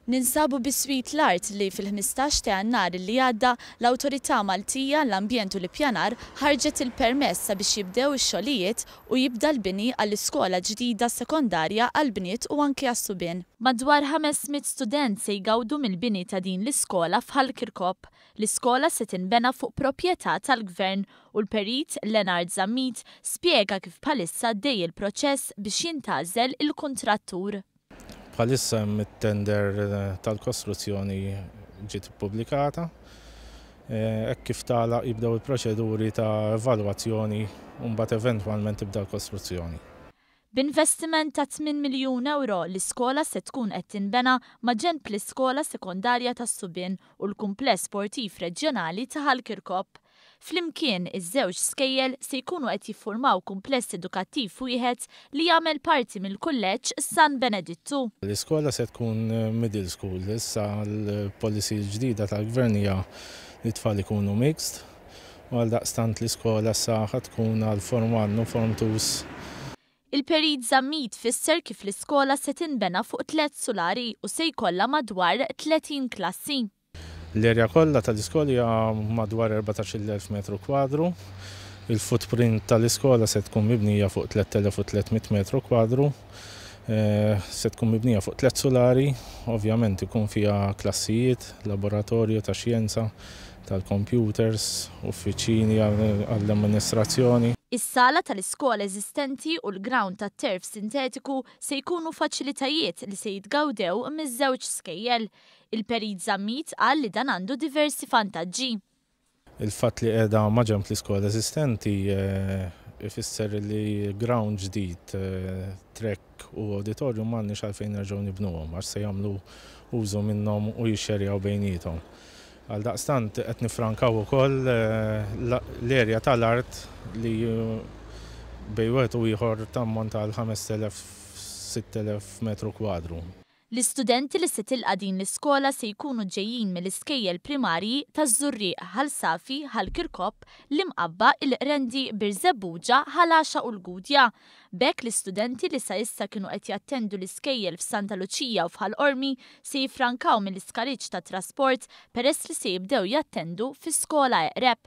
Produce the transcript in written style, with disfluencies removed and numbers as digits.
Ninsabu biswit l-art li fil-15 ta' Jannar li għadda l-Awtorità Maltija l-Ambjent u l-Ippjanar ħarġet il-permess sabiex jibdew ix-xogħlijiet u jibda l-bini għall-iskola ġdida sekondarja għall-bniet u anke għas-subien. Madwar 500 student se jgawdu mill-bini ta' din l-iskola f'Ħal Kirkop. L-iskola se tinbena fuq proprjetà tal-Gvern u l-Perit Leonard Zammit spjega kif bħalissa għaddej il-proċess biex jintgħażel il-kuntrattur. Bħalissa hemm it-tender tal-kostruzzjoni ġiet ippubblikata. Hekk kif tagħlaq jibdew il-proċeduri ta' evalwazzjoni u mbagħad eventwalment tibda l-kostruzzjoni. B'investiment ta' 8 miljun ewro, l-iskola se tkun qed tinbena maġenb l-iskola sekondarja tas-subien u l-kumpless sportiv reġjonali ta' Ħal Kirkop. Flimkien, iż-żewġ skejjel se jkunu qed jiffurmaw kumpless edukattiv wieħed li jagħmel parti mill-Kulleġġ San Benedittu. L-iskola se tkun middle school. Issa l-policy l-ġdida tal-Gvern hija li t-tfal ikunu mixed u għaldaqstant l-iskola issa ħa tkun għal Form 1 u Form 2s. Il-Perit Zammit fisser kif l-iskola se tinbena fuq tliet sulari u se jkollha madwar 30 klassi. L-erja kollha tal-iskola hija madwar 14,000 metru kwadru. Il-footprint tal-iskola se tkun mibnija fuq 3,300 metru kwadru. Se tkun mibnija fuq tliet sulari, ovvjament ikun fiha klassijiet, laboratorju ta' xjenza, tal-computers, uffiċini għall-amministrazzjoni. Is-sala tal-iskola eżistenti u l-ground tat-turf sintetiku se jkunu faċilitajiet li se jitgawdew miż-żewġ skejjel. Il-Perit Zammit qal li dan għandu diversi vantaġġi. Il-fatt li qiegħda maġenb l-iskola eżistenti ifisser li ground ġdid, track u auditorium m'għandniex għalfejn nerġgħu nibnuhom għax se jagħmlu użu minnhom u jixxerjaw bejniethom. Għaldaqstant qed nifrankaw ukoll l-erja tal-art li bejn wieħed u ieħor tammonta għal 5,000-6,000 metru kwadru. L-istudenti li se tilqa' din l-iskola se jkunu ġejjin mill-iskejjel primarji taż-Żurrieq, Ħal Safi, Ħal Kirkop, l-Imqabba, il-Qrendi, Birżebbuġa, Ħal Għaxaq u l-Gudja. B'hekk l-istudenti li sa issa kienu qed jattendu l-iskejjel f'Santa Luċija u f'Ħal Qormi se jiffrankaw mill-iskariġġ tat-trasport peress li se jibdew jattendu fi skola eqreb.